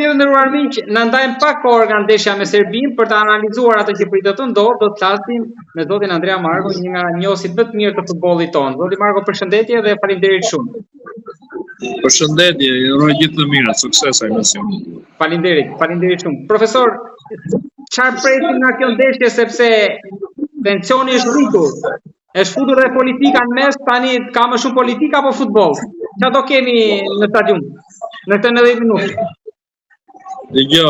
Përshëndetje të nderuar miq, na ndajmë pak orë nga ndeshja me Serbinë për të analizuar atë që pritet të ndodhë, do të flasim me zotin Andrea Marko, një nga njohësit më të mirë të futbollit tonë. Zoti Marko, përshëndetje dhe faleminderit shumë. Përshëndetje, ju uroj gjithë të mirat, sukses në emision. Faleminderit, faleminderit shumë. Profesor, çfarë presim nga kjo ndeshje sepse tensioni është rritur? Është futur dhe politika në mes, tani ka më shumë politikë apo futboll? Çfarë do kemi në stadium? Në këtë 90 minutë. Dëgjo,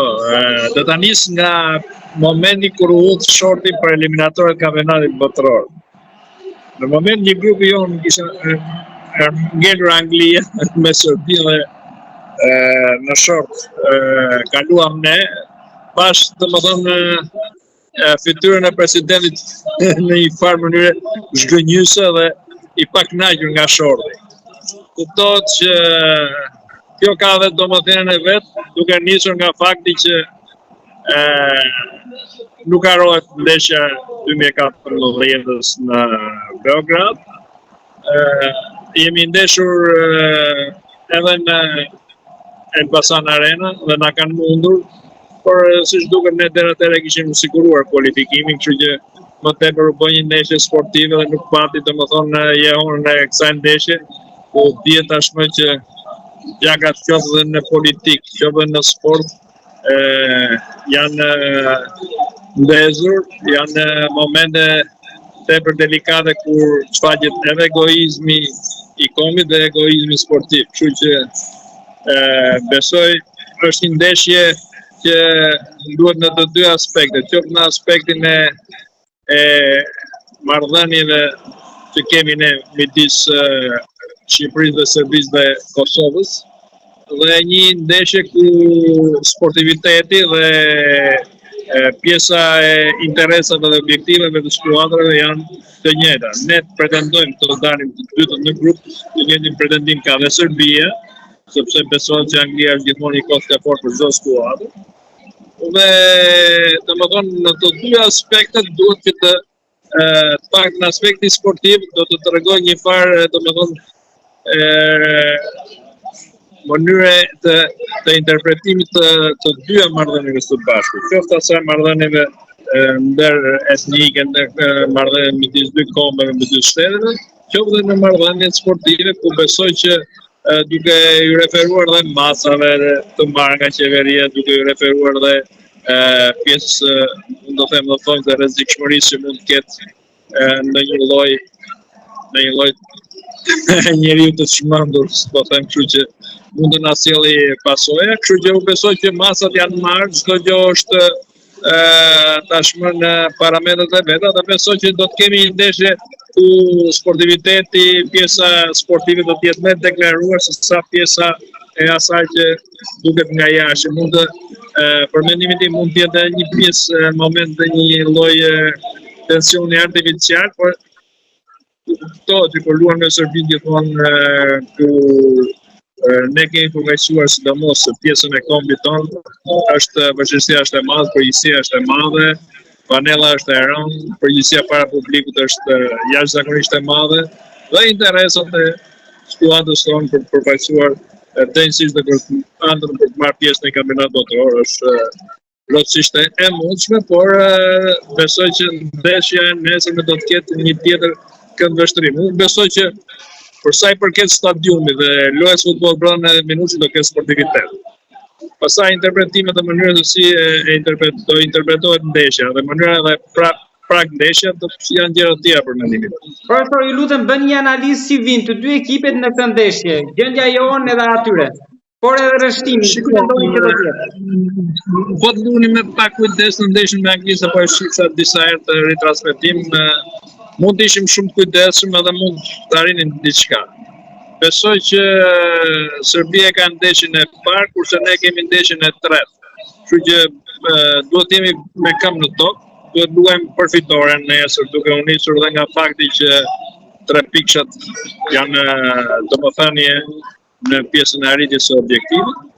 do ta nis nga momenti kur u hodh shorti për eliminatoret e kampionatit botëror. Në moment që grupi jonë kishte ngelur Anglia me Serbinë dhe në short kaluam ne, pashë domethënë fytyrën e presidentit në një farë mënyre zhgënjyese dhe i pakënaqur nga shorti. Kuptohet që kjo ka dhe domethënien e vet, duke nisur nga fakti që e, nuk harrohet ndeshja 2014-ës në Beograd. E, jemi ndeshur e, edhe në Elbasan Arena dhe na kanë mundur Por siç duket ne deri atëherë kishim siguruar kualifikimin, kështu që më tepër u bë një ndeshje sportive dhe nuk pati domethënë jehonën e kësaj ndeshje, ku dihet tashmë që gjakrat qoftë dhe në politikë, qoftë dhe në sport, e, janë ndezur, janë momente tepër delikate kur shfaqet edhe egoizmi i kombit dhe egoizmi sportiv. Kështu që e, besoj është një ndeshje që duhet në të dy aspektet, qoftë në aspektin e e marrëdhënieve që kemi ne midis Shqipërisë dhe Serbisë dhe Kosovës dhe një ndeshje ku sportiviteti dhe pjesa e interesave dhe objektivave të skuadrave janë të njëjta. Ne pretendojmë të dalim të dytët në grup, të njëjtin pretendim ka dhe Serbia, sepse besohet që Anglia është gjithmonë një kockë e fortë për çdo skuadër. Dhe domethënë në të dy aspektet duhet që të të paktën në aspektin sportiv do të tregojë një farë domethënë e mënyre të të interpretimit të të dyja marrëdhënieve së bashku, qoftë asaj marrëdhënieve ndër etnike, ndër marrëdhënie midis dy kombeve, midis shteteve, qoftë dhe në marrëdhëniet sportive ku besoj që duke iu referuar dhe masave të marra nga qeveria, duke iu referuar dhe pjesës, mund të them në thonjëza dhe rrezikshmërisë që mund të ketë në një lloj në një lloj njeriu të çmendur, po them kështu që mund të na sjelli pasoja, kështu që unë besoj që masat janë marrë, çdo gjë është tashmë në parametrat e veta dhe besoj që do të kemi një ndeshje ku sportiviteti, pjesa sportive do të jetë më e deklaruar se sa pjesa e asaj që duket nga jashtë. Mund të për mendimin tim mund të jetë një pjesë moment dhe një lloj tensioni artificial, por Kuptohet që kur luan me Serbinë gjithmonë ku ne kemi përfaqësuar sidomos pjesën e kombit tonë, është vështirësia është e madhe, përgjegjësia është e madhe, fanella është e rëndë, përgjegjësia para publikut është jashtëzakonisht e madhe dhe interesat e skuadrës tonë për të përfaqësuar denjësisht dhe për të ëndrrën për të marrë pjesë në kampionat botëror është plotësisht e mundshme, por besoj që ndeshja e nesërme do të ketë një tjetër këndvështrim. Unë besoj që për sa i përket stadiumit dhe lojës futboll brenda 90 minutës do ketë sportivitet. Pastaj interpretimet dhe mënyrën se si e, e interpret, do interpretohet ndeshja dhe mënyra dhe pra prag ndeshja do të janë gjëra të tjera për mendimin. Profesor, ju lutem bëni një analizë si vijnë të dy ekipet në këtë ndeshje, gjendja jonë edhe atyre. Por edhe rreshtimi, si mendoni që do të jetë? Po të luanim me pak kujdes në ndeshjen me Anglinë, po e shihja disa herë të ritransmetim, mund të ishim shumë të kujdesshëm edhe mund të arrinim diçka. Besoj që Serbia ka ndeshjen e parë, kurse ne kemi ndeshjen e tretë. Kështu që duhet të jemi me këmbë në tokë, duhet të luajmë për fitoren nesër, duke u nisur dhe nga fakti që tre pikëshat janë domethënie në pjesën e arritjes së objektivit.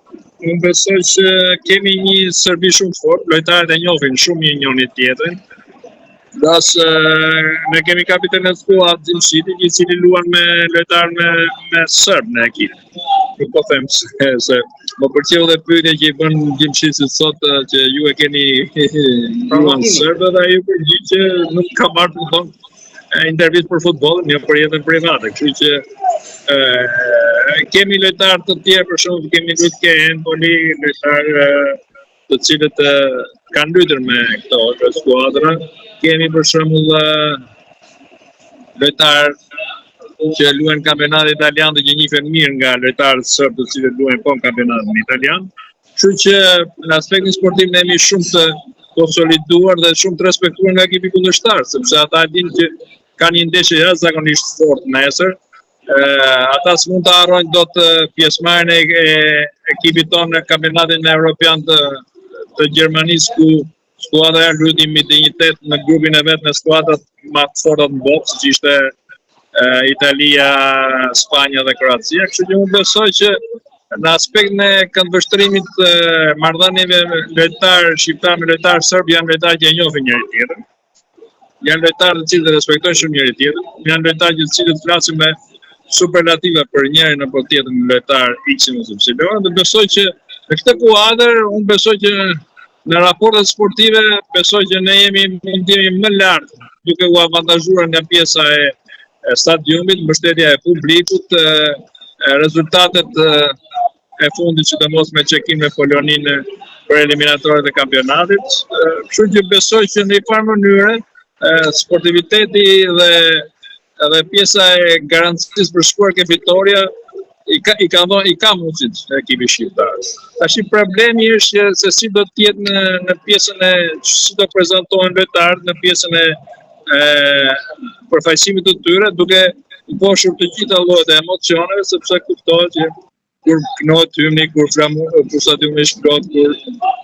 Unë besoj që kemi një Serbi shumë të fortë, lojtarët e njohin shumë mirë njëri tjetrin. Dhe ne kemi kapitenin e skuadrës Gjimshiti, i cili luan me lojtarë me me serb në ekip. Nuk po them se, se më pëlqeu dhe pyetja që i bën Gjimshitit sot që ju e keni gruan serbe dhe ai u përgjigj që nuk ka marrë të thonë intervistë për futbollin, jo për jetën private. Kështu që ë kemi lojtarë të tjerë, për shembull kemi luajtur ke Empoli, lojtarë të cilët kanë luajtur me këto skuadra. Kemi për shembull lojtarë që luajnë kampionatin italian dhe që njihen mirë nga lojtarët serbë të cilët luajnë po në kampionatin italian. Kështu që në aspektin sportiv ne jemi shumë të konsoliduar dhe shumë të respektuar nga ekipi kundërshtar, sepse ata e dinë që kanë një ndeshje jashtëzakonisht të fortë nesër. Ë ata s'mund ta harrojnë dot pjesëmarrjen e, e ekipit tonë në kampionatin evropian të të Gjermanisë ku skuadra e luajti me dinjitet në grupin e vet me skuadrat më të forta në botë, siç ishte Italia, Spanja dhe Kroacia, kështu që unë besoj që në aspektin e këndvështrimit të marrëdhënieve lojtar shqiptar me lojtar serb janë lojtarë që e njohin njëri tjetrin. Janë lojtarë të cilët respektojnë shumë njëri tjetrin, janë lojtarë që të cilët flasin me superlativa për njërin apo tjetrin lojtar X ose Y. Dhe besoj që në këtë kuadër unë besoj që në raportet sportive besoj që ne jemi mund të jemi më lart duke u avantazhuar nga pjesa e, e stadiumit, mbështetja e publikut, e, e rezultatet e, e fundit sidomos me Çekinë me Poloninë për eliminatoret e kampionatit. Kështu që besoj që në një farë mënyre sportiviteti dhe edhe pjesa e garancisë për shkuar ke fitorja i ka i ka dhënë i ka mundësitë ekipi shqiptar. Tashi problemi është që se si do të jetë në në pjesën e si do prezantohen lojtarët në pjesën e e përfaqësimit të tyre duke mposhtur të gjitha llojet e emocioneve sepse kuptohet që kur këndohet hymni, kur flamur, kur stadiumi është plot, kur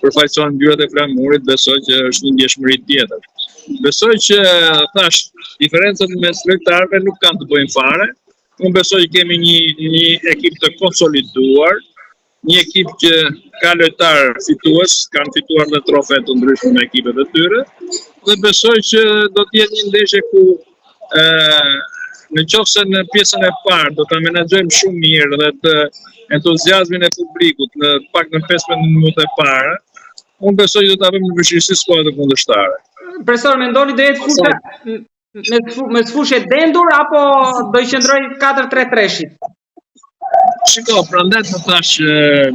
përfaqësohen ngjyrat e flamurit, besoj që është një ndjeshmëri tjetër. Besoj që thash, diferencat mes lojtarëve nuk kanë të bëjnë fare. Unë besoj që kemi një një ekip të konsoliduar, një ekip që ka lojtarë fitues, kanë fituar dhe trofe të ndryshme me ekipet e tyre dhe besoj që do të jetë një ndeshje ku ë në qoftë se në pjesën e parë do ta menaxhojmë shumë mirë dhe të entuziazmin e publikut në pak në 15 minuta e para, unë besoj që do ta vëmë në vështirësi skuadrën kundërshtare. Profesor, mendoni do jetë fusha me me fushë e dendur apo do i qëndrojë 4-3-3-shit? Shiko, prandaj të thash,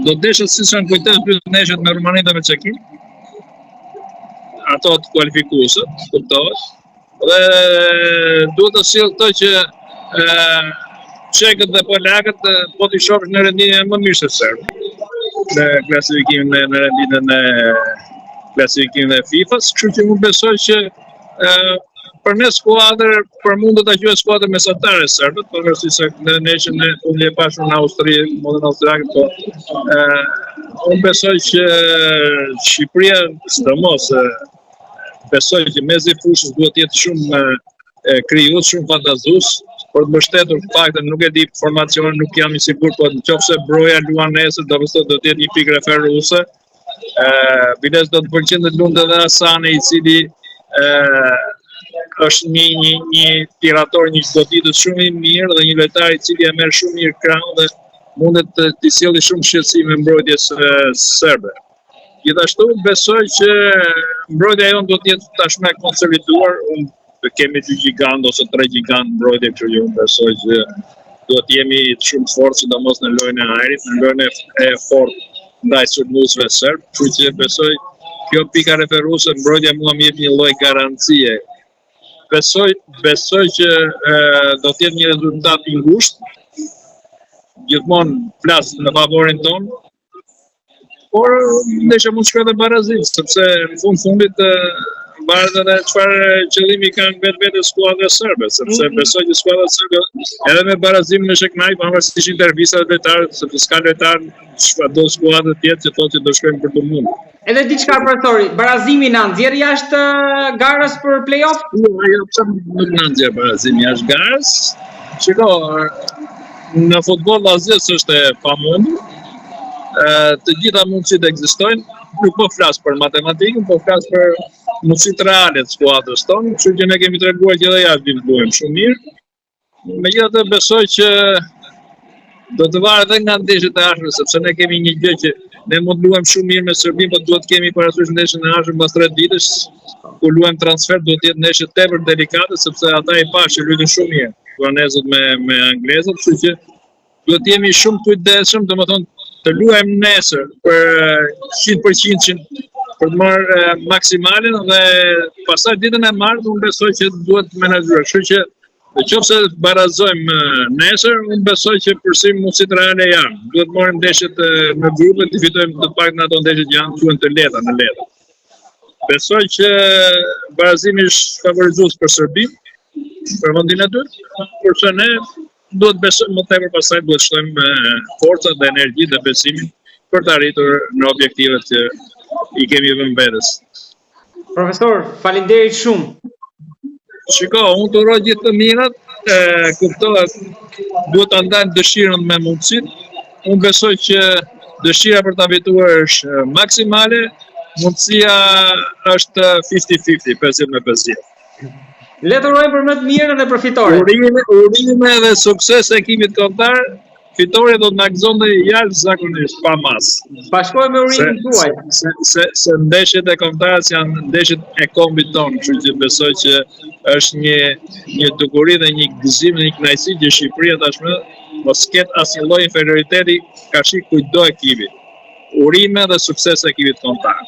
do desha siç janë kujtes dy ndeshjet me Rumaninë dhe me Çekinë. Ato të kualifikueset, kuptohet. Dhe duhet të sjell këtë që ë çekët dhe polakët po t'i shohësh në renditje më mirë se serbët në klasifikimin në, në renditjen e klasifikimin e FIFA-s, kështu që unë besoj që ë për ne skuadër, për mund të ta quaj skuadër mesatare serbët, pavarësisht se në ndeshjen e fundit e pashë në Austri, mundën austriakët, po ë unë besoj që Shqipëria sidomos besoj që mezi i fushës duhet të jetë shumë krijues, shumë fantazues për të mbështetur faktin, nuk e di formacionin, nuk jam i sigurt, po në qoftë se Broja luan nesër, do të thotë do të jetë një pikë referuese. Ë, biles do të pëlqente të luante edhe Asani, i cili ë është një një një tirator, një goditës shumë i mirë dhe një lojtar i cili e merr shumë mirë krahun dhe mundet të, t'i sjellë shumë shqetësime mbrojtjes serbe. Gjithashtu besoj që mbrojtja jonë do të jetë tashmë e konsoliduar, unë kemi dy gjigant ose tre gjigant mbrojtje, kështu që unë besoj që duhet të jemi shumë të fortë, sidomos në lojën e ajrit, në lojën e, e fortë ndaj sulmuesve serb, kështu që besoj kjo pika referuese mbrojtja mua më jep një lloj garancie. Besoj besoj që e, do të jetë një rezultat i ngushtë. Gjithmonë flas në favorin tonë, Por ndeshja mund të shkojë edhe barazim, sepse në fund fundit varet edhe çfarë qëllimi kanë vetë skuadra serbe, sepse mm -hmm. besoj që skuadra serbe edhe me barazim është e kënaqur, pavarësisht intervistave të lojtarëve, sepse s'ka lojtar çfarëdo skuadër tjetër që thotë që do shkojmë për të mundur. Edhe diçka profesori, barazimi na nxjerr jashtë garës për play-off? Jo, jo, pse nuk na nxjerr barazimi jashtë garës? Shiko, në futboll asgjë s'është e pamundur. Të gjitha mundësitë ekzistojnë. Nuk po flas për matematikën, po flas për mundësitë reale të skuadrës tonë, kështu që ne kemi treguar që edhe jashtë dimë të luajmë shumë mirë. Megjithatë besoj që Do të varet edhe nga ndeshjet e ardhshme, sepse ne kemi një gjë që ne mund të luajmë shumë mirë me Serbinë, por duhet të kemi parasysh ndeshjen e ardhshme mbas 3 ditësh, ku luajmë transfert, duhet të jetë ndeshje tepër delikate sepse ata i pashë që luajtën shumë mirë, danezët me me anglezët, kështu që duhet të jemi shumë të kujdesshëm, domethënë të luajmë nesër për 100% për të marrë maksimalen dhe pastaj ditën e martë unë besoj që duhet të menaxhuar. Kështu që në qoftë se barazojmë nesër, unë besoj që përsëri mundësitë reale janë. Duhet të marrim ndeshjet në grupe, të fitojmë të paktën ato ndeshjet që janë quhen të lehta në letër. Besoj që barazimi është favorizues për Serbinë, për vendin e dytë, kurse ne duhet besoj më tepër pastaj duhet shtojmë forcat dhe energjitë dhe besimin për të arritur në objektivat që i kemi vënë vetes. Profesor, faleminderit shumë. Shiko, unë të uroj gjithë të mirat, e, kuptohet, duhet ta ndajmë dëshirën me mundësitë. Unë besoj që dëshira për ta fituar është maksimale, mundësia është 50-50, 50 me 50. Le të urojmë për më të mirën dhe për fitore. Urime, urime dhe sukses ekipit kombëtar. Fitoria do të na gëzonte jashtëzakonisht pa masë. Bashkohem me urimin tuaj. Se, se, se ndeshjet e kombëtares janë ndeshjet e kombit tonë, kështu që besoj që është një një dukuri dhe një gëzim dhe një kënaqësi që Shqipëria tashmë mos ketë asnjë lloj inferioriteti karshi kujtdo ekipi. Urime dhe sukses ekipit kombëtar.